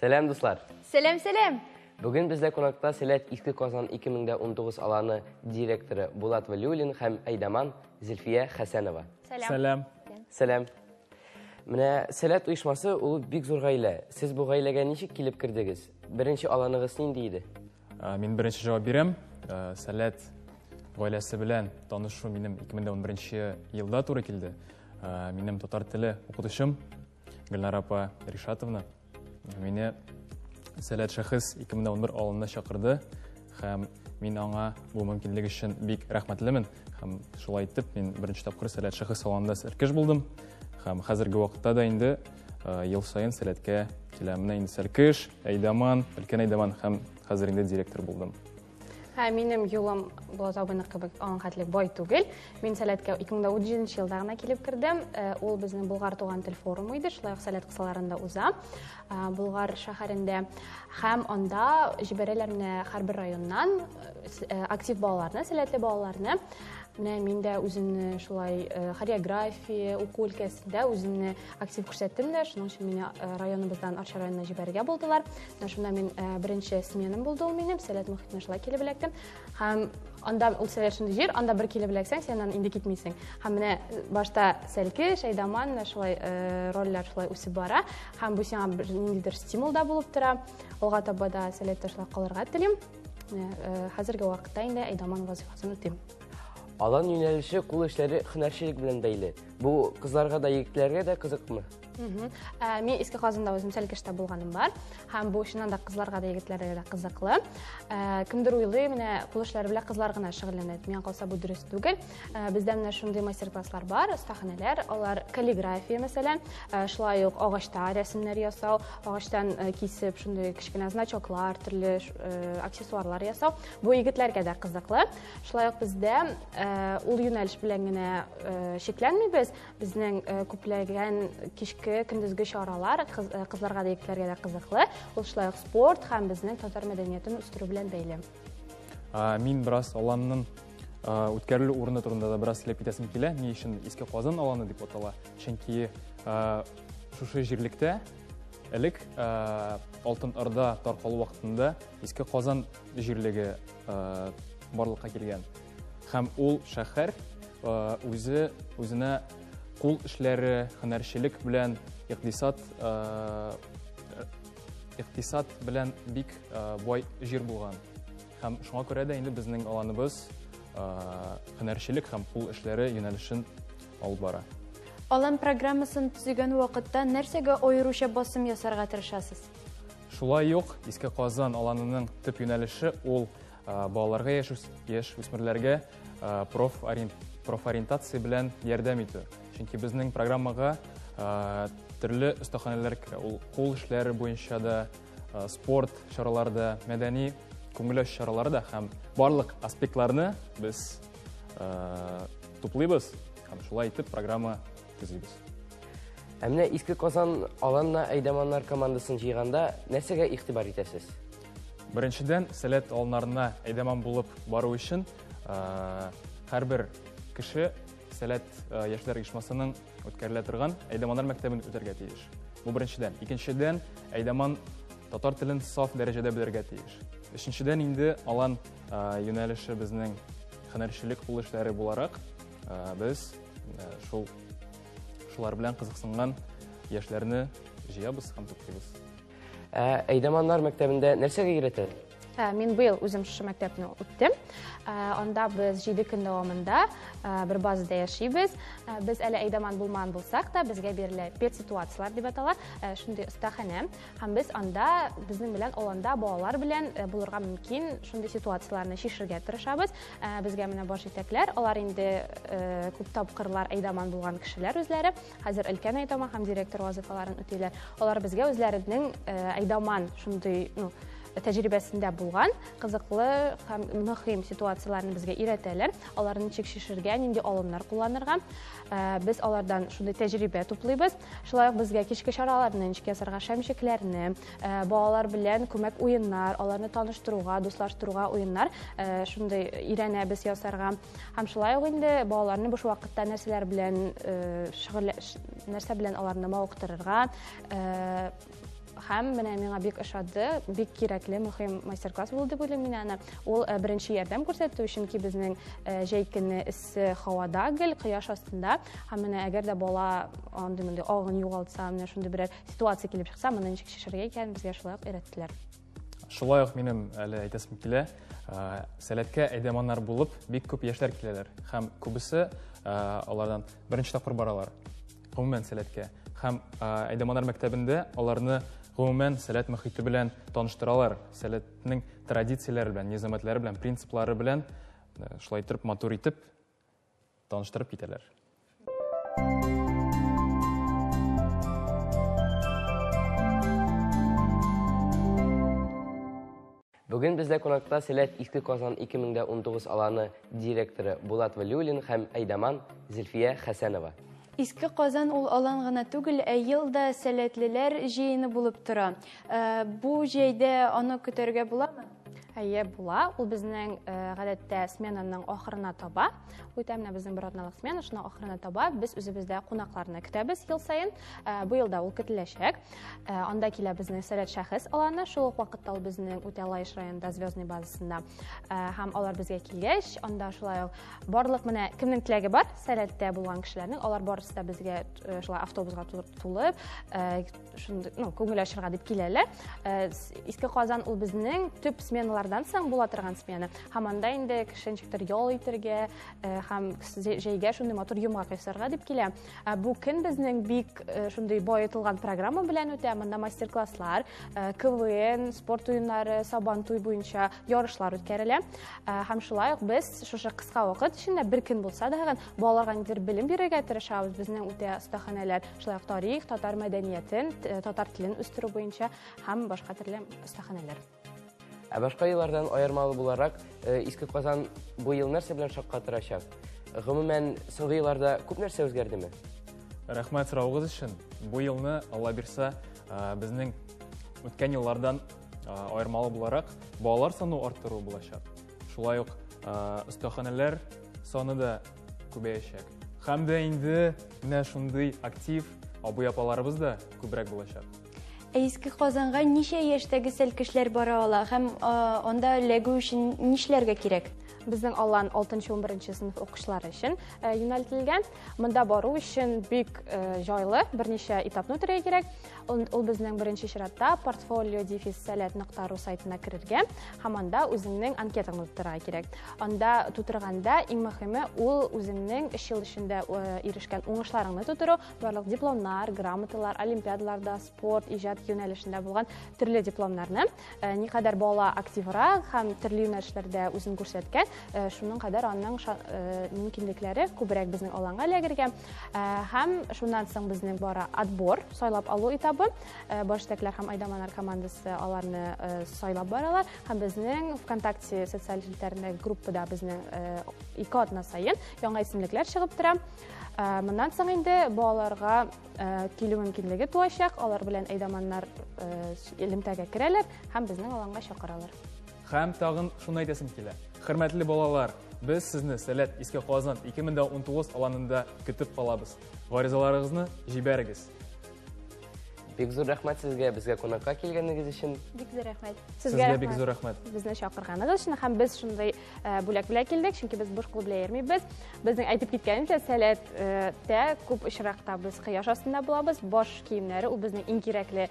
Сәлам, дуслар! Сәлам, сәлам! Бүген бездә кунакта Сәләт Иске Казан 2019 аланы директоры Булат Вәлиуллин һәм әйдаман Зөлфия Хәсәнова. Сәлам. Сәлам. Сәлам. Менә Сәләт оешмасы ул бик зур гаилә. Сез бу гаиләгә ничек килеп кердегез? Беренче аланыгыз нинди иде? Мин беренче җавап бирәм. Сәләт гаиләсе белән танышу минем 2011 елда туры килде. Минем татар теле укытучым Гөлнара апа Ришатовна мине Сәләт шәхес 2011 алына чакырды һәм мин аңа бу мөмкинлек өчен бик рәхмәтлемен. Һәм шулай итеп мин беренче тапкыр Сәләт шәхес аланында сәлкеш булдым. Һәм хәзерге вакытта да инде ел саен Сәләткә киләм. Менә инде сәлкеш, әйдаман, өлкән әйдаман һәм хәзер инде директор булдым. Ә минем юлым Булат абыйныкы кебек аның хәтле бай түгел. Мин Сәләткә 2017 елда гына килеп кердем. Ул безнең Болгар туган тел форумы иде, шулай ук Сәләт кысаларында уза. Болгар шәһәрендә. Һәм анда җибәрәләр менә һәрбер районнан актив балаларны, сәләтле балаларны. Менә мин дә үземне шулай хореография, уку өлкәсендә үземне актив күрсәттем дә, шуның өчен мине районыбыздан Арча районына җибәрергә булдылар. Менә шунда мин беренче сменам булды ул минем, Сәләт мохитенә шулай килеп эләктем. Һәм анда ул Сәләт шундый җир, анда бер килеп эләксәң, син аннан инде китмисең. Һәм менә башта Сәлкеш, Әйдаман, менә шулай рольләр шулай үсеп бара. Һәм бу сиңа бер ниндидер стимул да булып тора. Алга таба да Сәләттә шулай калырга телим. Хәзерге вакытта инде Әйдаман вазифасын үтим. Алан юнәлеше кул эшләре һөнәрчелек белән бәйле. Бу кызларга да, егетләргә дә кызыкмы? Мин Иске Казанда үзем сәлкештә булганым бар. Һәм бу чыннан да кызларга да, егетләргә дә кызыклы. Кемдер уйлый, менә кул эшләре белән кызлар гына шөгыльләнә. Миңа калса, бу дөрес түгел. Бездә менә шундый мастер-класслар бар, остаханәләр, алар каллиграфия, мәсәлән, шулай ук агачта рәсемнәр ясау, агачтан кисеп шундый кечкенә значоклар, төрле аксессуарлар ясау. Бу егетләргә дә кызыклы. Шулай ук бездә ул юнәлеш белән генә чикләнмибез. Безнең күпләгән кичке, көндезге чаралар кызларга да, егетләргә дә кызыклы. Ул шулай ук спорт һәм безнең татар мәдәниятен үстерү белән бәйле. Мин бераз аланның үткәрелү урыны турында да бераз сөйләп китәсем килә. Ни өчен Иске Казан аланы дип атала? Чөнки шушы җирлектә элек Алтын Орда таркалу вакытында Иске Казан җирлеге барлыкка килгән. Һәм ул шәһәр үзе үзенә кул эшләре, һөнәрчелек белән икътисад икътисад белән бик бай җир булган. Һәм шуңа күрә дә инде безнең аланыбыз һөнәрчелек һәм кул эшләре юнәлешен алып бара. Алан программасын төзегән вакытта нәрсәгә аеруча басым ясарга тырышасыз? Шулай ук Иске Казан аланының төп юнәлеше ул балаларга, яшь үсмерләргә профориентация белән ярдәм итү. Чөнки безнең программага төрле остаханәләр керә. Ул кул эшләре буенча да, спорт чаралары да, мәдәни күңел ачу чаралары да һәм барлык аспектларны без туплыйбыз һәм шулай итеп программа төзибез. Ә менә Иске Казан аланына әйдаманнар командасын җыйганда нәрсәгә игътибар итәсез? Беренчедән, Сәләт аланнарына әйдаман булып бару өчен һәрбер кеше Сәләт яшьләр оешмасының үткәрелә торган әйдаманнар мәктәбен үтәргә тиеш. Бу беренчедән. Икенчедән, әйдаман татар телен саф дәрәҗәдә белергә тиеш. Өченчедән, инде алан юнәлеше безнең һөнәрчелек кул эшләре буларак, без шул шулар белән кызыксынган яшьләрне җыябыз һәм туплыйбыз. Ә әйдаманнар мәктәбендә нәрсәгә өйрәтәләр? Мин быел үзем шушы мәктәпне үттем. Анда без 7 көн дәвамында бер базада яшибез. Без әле әйдаман булмаган булсак та, безгә бирелә педситуацияләр дип атала, шундый остаханә. Һәм без анда безнең белән аланда балалар белән булырга мөмкин шундый ситуацияләрне чишергә тырышабыз. Безгә менә баш җитәкләр, алар инде күп тапкырлар әйдаман булган кешеләр үзләре. Хәзер өлкән әйдаман һәм директор вазифаларын үтиләр. Алар безгә үзләренең әйдаман шундый, ну, тәҗрибәсендә булган кызыклы һәм мөһим ситуацияләрне безгә өйрәтәләр. Аларны ничек чишергә, нинди алымнар кулланырга. Без алардан шундый тәҗрибә туплыйбыз. Шулай ук безгә кичке чараларны ничек ясарга, шәмчекләрне, балалар белән күмәк уеннар, аларны таныштыруга, дуслаштыруга уеннар шундый өйрәнәбез ясарга. Һәм шулай ук инде балаларны буш вакытта нәрсәләр белән шөгыль, нәрсә белән аларны мавыктырырга, Һәм менә миңа бик ошады, бик кирәкле, мөһим мастер-класс булды дип уйлыйм мин аны. Ул беренче ярдәм күрсәтү, чөнки безнең җәй көне эссе һавада гел, кояш астында. Һәм менә әгәр дә бала андый-мондый агын югалтса, менә шундый берәр ситуация килеп чыкса, моны ничек чишәргә икәнен безгә шулай ук өйрәттеләр. Шулай ук минем әле әйтәсем килә, Сәләткә әйдәманнар булып бик күп яшьләр киләләр. Һәм күбесе алардан беренче тапкыр баралар. Гомумән Сәләткә. Һәм әйдәманнар мәктәбендә аларны гомумән Сәләт мөхите белән таныштыралар. Сәләтнең традицияләре белән, низамәтләре белән, принциплары белән шулай итеп матур итеп таныштырып китәләр. Бүген бездә кунакта Сәләт Иске Казан 2019 аланы директоры Булат Вәлиуллин һәм әйдаман Зөлфия Хәсәнова. Иске Казан ул алан гына түгел, ә ел да сәләтлеләр җыены булып тора. Бу җәйдә аны көтәргә буламы? Әйе, була. Ул безнең гадәттә сменаның ахырына таба үтә. Менә безнең бер атналык смена, шуның ахырына таба без үзебездә кунакларны көтәбез ел саен. Бу елда ул көтеләчәк. Анда килә безнең Сәләт шәхес аланы. Шул ук вакытта ул безнең үтә Лаеш районында Звездный базасында. Һәм алар безгә килгәч, анда шулай ук барлык менә кемнең теләге бар, Сәләттә булган кешеләрнең, алар барысы да безгә шулай автобусга тулып, шундый, ну, күңел ачырга дип киләләр. Иске Казан ул безнең төп сменалардан соң була торган смена. Һәм анда инде кеше ничектер ял итәргә, һәм җәйгә шундый матур йомгак ясарга дип килә. Бу көн безнең бик шундый баетылган программа белән үтә. Монда мастер-класслар, КВН, спорт уеннары, Сабантуй буенча ярышлар үткәрелә. Һәм шулай ук без шушы кыска вакыт эчендә бер көн булса да балаларга ниндидер белем бирергә тырышабыз. Безнең үтә остаханәләр, шулай ук тарих, татар мәдәниятен, татар телен үстерү буенча һәм башка төрле остаханәләр. Ә башка еллардан аермалы буларак, Иске Казан бу ел нәрсә белән шаккатырачак? Гомумән, соңгы елларда күп нәрсә үзгәрдеме? Рәхмәт соравыгыз өчен. Бу елны, Алла бирсә, безнең үткән еллардан аермалы буларак, балалар саны арттыру булачак. Шулай ук остаханәләр саны да күбәячәк. Һәм дә инде менә шундый актив абый-апаларыбыз да күбрәк булачак. Ә Иске Казанга ничә яшьтәге сәлкешләр бара ала һәм анда эләгү өчен нишләргә кирәк? Безнең алан алтынчы, унберенче сыйныф укучылары өчен юнәлтелгән. Монда бару өчен бик җайлы, берничә этапны үтәргә кирәк. Ул безнең беренче чиратта портфолио дефис сәләт нокта ру сайтына керергә һәм анда үзеңнең анкетаңны тутырырга кирәк. Анда тутырганда иң мөһиме ул үзеңнең өч ел эчендә ирешкән уңышларыңны тутыру, барлык дипломнар, грамоталар, олимпиадаларда, спорт, иҗат юнәлешендә булган төрле дипломнарны. Никадәр бала активрак һәм төрле юнәлешләрдә үзен күрсәткән, шуның кадәр аның мөмкинлекләре күбрәк безнең аланга эләгергә. Һәм шуннан соң безнең бара отбор, сайлап алу этабы. Баш җитәкләр һәм әйдаманнар командасы аларны сайлап баралар. Һәм безнең ВКонтакте социаль челтәрендәге группада безнең ике атна саен яңа исемлекләр чыгып тора. Моннан соң инде балаларга килү мөмкинлеге туачак. Алар белән әйдаманнар элемтәгә керәләр һәм безнең аланга чакыралар. Һәм тагын шуны әйтәсем килә. Хөрмәтле балалар, без сезне Сәләт Иске Казан 2019 аланында көтеп калабыз. Гаризаларыгызны җибәрегез. Бик зур рәхмәт сезгә, безгә кунакка килгәнегез өчен. Бик зур рәхмәт. Сезгә бик зур рәхмәт. Безне чакырганыгыз өчен һәм без шундый бүләк белән килдек, чөнки без буш кул белән йөрмибез. Безнең әйтеп киткәнебезчә, Сәләттә күп очракта без кояш астында булабыз. Баш киемнәре ул безнең иң кирәкле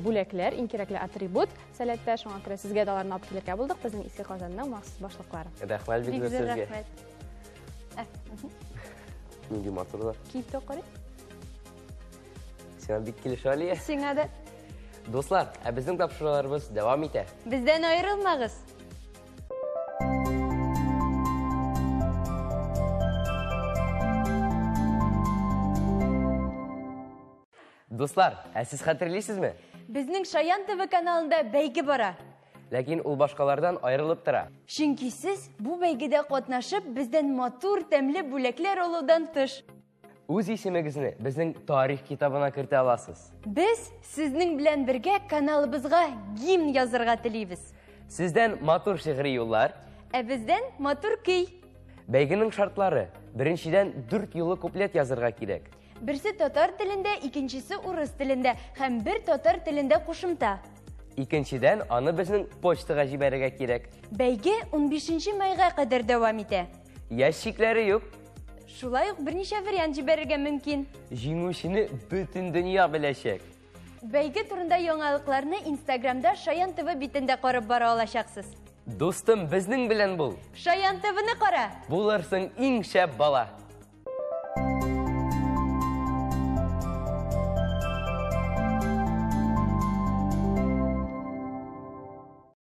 бүләкләр, иң кирәкле атрибут Сәләттә. Шуңа күрә сезгә дә аларны алып килергә булдык. Безнең Иске Казанның махсус башлыклары. Рәхмәт бик Бик зур зур сезгә. рәхмәт. Нинди матурлар. Киеп тә карыйк. Сиңа бик килешә, Алия. Сиңа да. Дуслар, ә безнең тапшыруларыбыз дәвам итә. Бездән аерылмагыз. Дуслар, ә сез хәтерлисезме? Безнең Шаян ТВ каналында бәйге бара. Ләкин ул башкалардан аерылып тора. Чөнки сез бу бәйгедә катнашып, бездән матур, тәмле бүләкләр алудан тыш, үз исемегезне безнең тарих китабына кертә аласыз. Без сезнең белән бергә каналыбызга гимн язырга телибез. Сездән матур шигъри юллар, ә бездән матур көй. Бәйгенең шартлары: беренчедән, 4 юллы куплет язырга кирәк. Берсе татар телендә, икенчесе урыс телендә һәм бер татар телендә кушымта. Икенчедән, аны безнең почтага җибәрергә кирәк. Бәйге 15 майга кадәр дәвам итә. Яшь чикләре юк. Шулай ук берничә вариант җибәрергә мөмкин. Җиңүчене бөтен дөнья беләчәк. Бәйге турында яңалыкларны Инстаграмда Шаян ТВ битендә карап бара алачаксыз. Дустым, безнең белән бул. Шаян ТВны кара! Булырсың иң шәп бала.